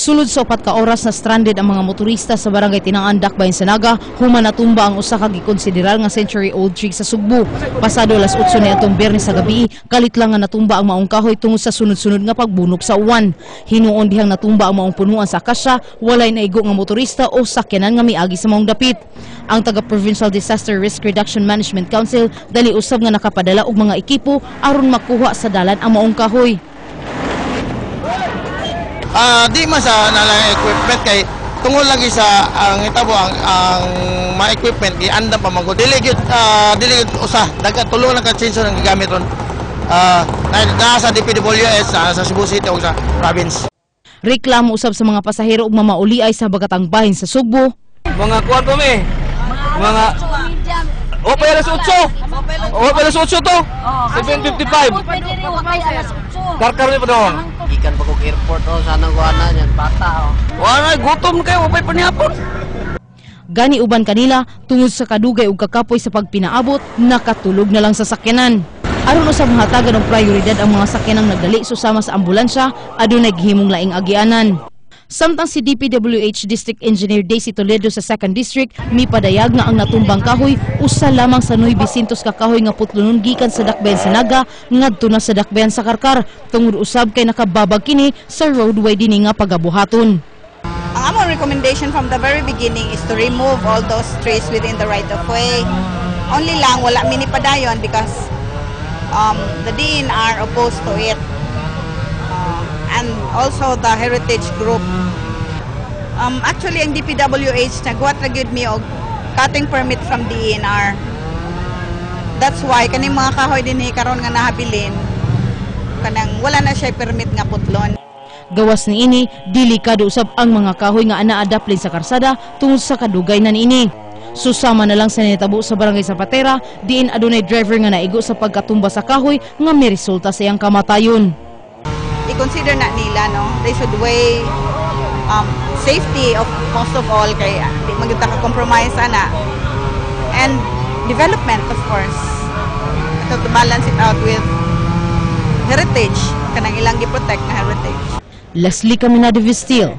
Sulod sa 4 ka oras na stranded ang mga motorista sa Barangay Tinaan, Dakbayan sa Naga, human natumba ang usa ka gikonsiderar nga century old tree sa Sugbo. Pasado alas 8 niadtong Biyernes sa gabi, kalit lang nga natumba ang maong kahoy tungod sa sunod-sunod nga pagbunok sa uwan. Hinuon dihang natumba ang maong punuan sa akasya, walay naigo nga motorista o sakyanan nga miagi sa maong dapit. Ang taga Provincial Disaster Risk Reduction Management Council dali usab nga nakapadala og mga ekipo aron makuha sa dalan ang maong kahoy. Di man sa nalang equipment kay tungod lagi sa ang itabo ang mga equipment giandam pa man gud. Dili gyud usa, daghan, tulo lang ka chainsaw ang gigamit ron. Na sa DPWH, sa Cebu City ug sa province. Reklamo usab sa mga pasahero ug mamauliay sa habagatang bahin sa Sugbo. Mga kuwan pa mi. Mga O pa alas 8. O pa alas 8 to. 7:55. Karkar mi pa doon. Gikan pa kog airport, oh, sana ko ana niyan bata, oh. Wala, gutom kayo, wapay panihapon. Gani uban kanila, tungod sa kadugay ug kakapoy sa pagpinaabot, nakatulog na lang sa sakyanan. Aron usab mahatagan og prioridad ang mga sakyanang nagdali susama sa ambulansya, adunay gihimong laing agianan. Samtang si DPWH District Engineer Daisy Toledo sa 2nd District mipadayag nga ang natumbang kahoy usa lamang sa 900 ka kahoy nga putlonon gikan sa dakbayan sa Naga ngadto na sa dakbayan sa Karkar tungod usab kay nakababag kini sa roadway dinhi nga pagabuhaton. Ang among recommendation from the very beginning is to remove all those trees within the right of way. Only lang wala mi nipadayon because the DENR opposed to it. And also the heritage group. Actually, ang DPWH naghuwat ra gyud mi og cutting permit from DENR. That's why kaning mga kahoy dinhi karon nga nahabilin, kanang wala na siya permit nga putlon. Gawas niini, delikado usab ang mga kahoy nga anaa daplin sa karsada tungod sa kadugay na niini. Susama na lang sa nitabo sa Barangay Zapatera, diin adunay driver nga naigo sa pagkatumba sa kahoy nga miresulta sa iyang kamatayon. I-consider na nila, no? They should weigh safety of most of all kay di man gyud ta ka compromise ana. And development, of course. So to balance it out with heritage, kanang ilang gi-protect na heritage. Leslie Caminada Vistil.